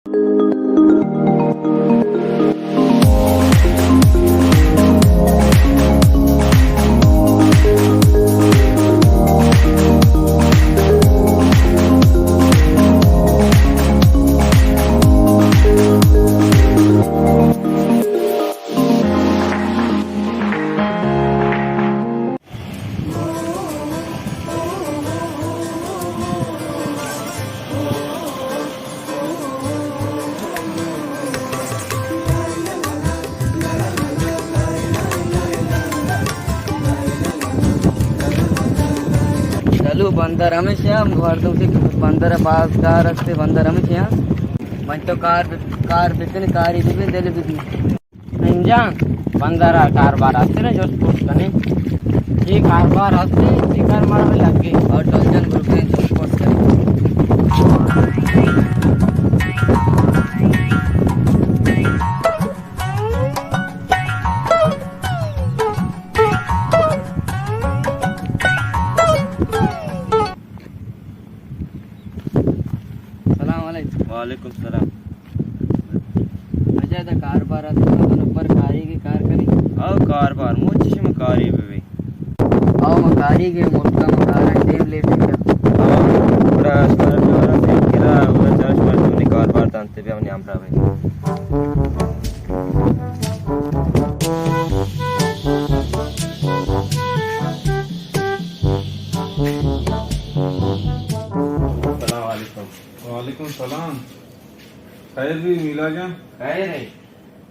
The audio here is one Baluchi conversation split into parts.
چلو، بندر ہمیشہ ہم گوار دو کہ بندر باز کار ہستے، بندر ہمیشہ ہم۔ من تو کار، کار بکن، کاری ببین، دل ببین۔ انجان، بندر کاروبار ہستے نا، جست پوست کنے۔ یہ کاروبار ہستے، یہ کار مارا لگے۔ اور ٹلجن گروپ میں جست پوست کنے۔ سلام علیکم۔ وعلیکم سلام۔ اچھا، ادا کاروبار است، تو نمبر کاری کی کار کنی؟ او کاروبار، مو چشم کاری ببی۔ او مکاری کے ملکا مکارا ٹیم لیٹ کیا۔ او، بڑا اسکار کارا فکر کرا، بڑا چاش مردم نے کاروبار دانتے بیا نیام را بھائی۔ السلام علیکم۔ وعلیکم السلام۔ خیر بی میلا جان؟ خیر ہے۔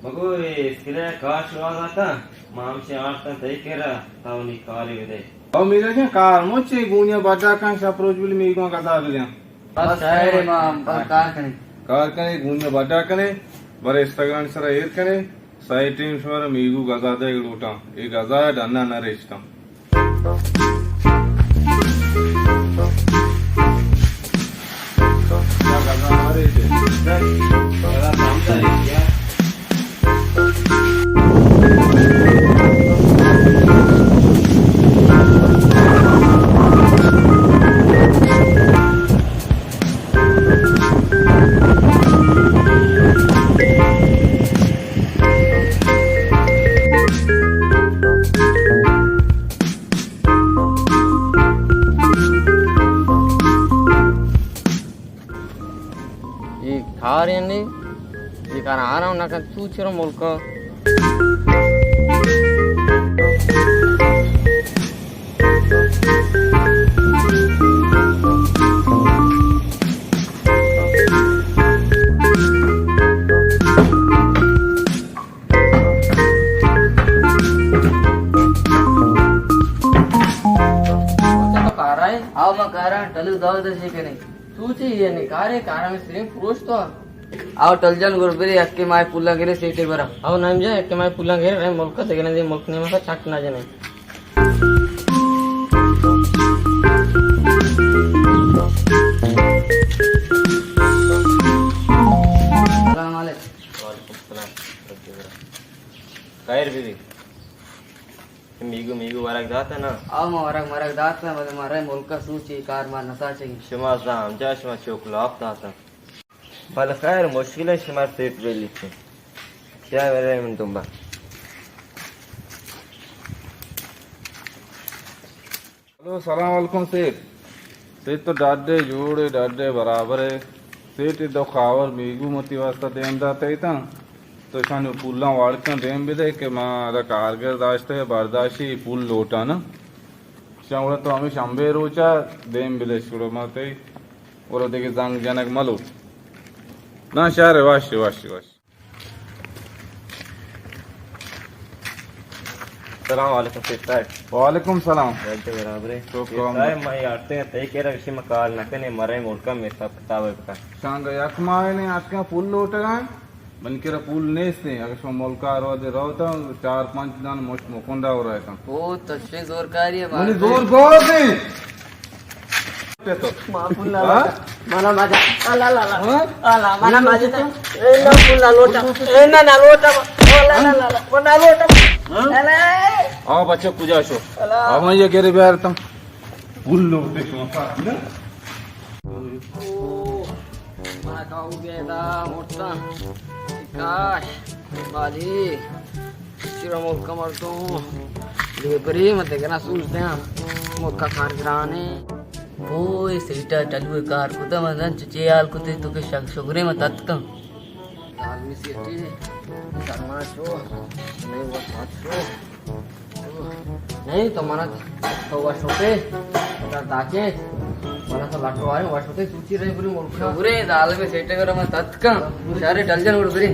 مگو اے اسکرے کار شروع آتا، ما ہمشے آرتاں تئی کرا، تا انی کارے بدے۔ او میلا جان، کار مچے گونیا بڈا کن، شپ روچ بلی میگو گزا بدیاں۔ بس خیر ہے، ما بس کار کنیں۔ کار کنیں، گونیا بڈا کنیں، برے انسٹاگرام سرا ایر کنیں۔ سائیٹیں شمارا میگو گزا دئیگ لوٹاں، اے گزا ء ڈنا نہ ریچتاں۔ اے کار یعنی، اے کار آرام نہ کن، تو چرا ملک آو ما کاراں ٹلو دور دشی کنے۔ تو چی یعنی کارے، کاراں میں سرین پروش تو۔ آو ٹل جان گربرے، اکے مائے پولاں گرے سیٹے برا۔ آو نام جان، اکے مائے پولاں گرے، رے ملک دگنے دے ملک نے مکا چک نہ جنے۔ السلام علیکم۔ وعلیکم السلام۔ خیر بی بی۔ میگو، میگو ورگ داتا نا؟ آ، ما ورگ مرگ داتا، بلے مارا ملکا سوچی کار ما نساچگی۔ شما زام جا، شما چوک لاپ داتا۔ بلے خیر، مشکل ہے، شما سیٹ بیلی چی۔ کیا ورے من دنبا۔ ہلو، سلام علیکم سیٹ۔ سیٹ تو ڈاڈے جوڑے، ڈاڈے برابر ہے۔ سیٹ دو خاور میگو متی واسطہ دیم داتا ہی تھا۔ تو شان پولاں واڑکاں دیم بدے کہ ما ادا کارگر داشتہ برداشی پول لوٹاں نا۔ شان گڑا تو ہمیں شنبے روچا دیم بدے، شروع ما تئی اور دیگه زنگ جنگ ملو۔ نا شہر، واش، واش، واش۔ السلام علیکم سیٹ صاحب۔ وعلیکم السلام۔ ڈاڈے برابر ہے۔ تو سیٹ کون؟ صاحب، ما یارتے ہیں، تئی کہہ رہا، اسی مکال نہ کنے، مرے ملکا میں حساب کتاب ہے بکا۔ شان یک ماہ نے آتکا پول لوٹگا۔ من کرا پول نیست ہیں، اگر شما ملکا رو دے رو تا چار پنچ دان مشت مکندا ہو رہا ہے۔ او تشے زورکاری ہے منی مارا۔ زور گوز ہیں۔ ما پول نہ ہاں؟ لوٹا۔ منا مزہ۔ اللہ، اللہ، اللہ۔ ہاں؟ اللہ، منا مزہ۔ اے نہ پول نہ لوٹا۔ اے نہ نہ لوٹا۔ اللہ، اللہ، اللہ۔ منا لوٹا۔ ہاں؟ اللہ۔ آؤ بچہ کجا شو؟ اللہ۔ آؤ یہ گرے بیار تم۔ پول لوٹے شما۔ او۔ منا کاو بیدا مرتا۔ کاش، بالی، چرا ملک مردم، لیبری، من دگنا سوچ دیاں، ملک کارگرانے۔ او، اے سیٹا ٹلوے کار کتا، من زن چچے حال کتے تو کہ شگ شگرے من تتکاں۔ عالمی سیٹی، سرما شو، نہیں وہ سات شو۔ نہیں تو منا تو وش ہوتے، در داچے، منا تو لٹو آئے، وش ہوتے، سوچی رہے پوری ملک۔ شگرے، عالمی سیٹے کرا من تتکاں، شارے ٹل جن اڑ برے۔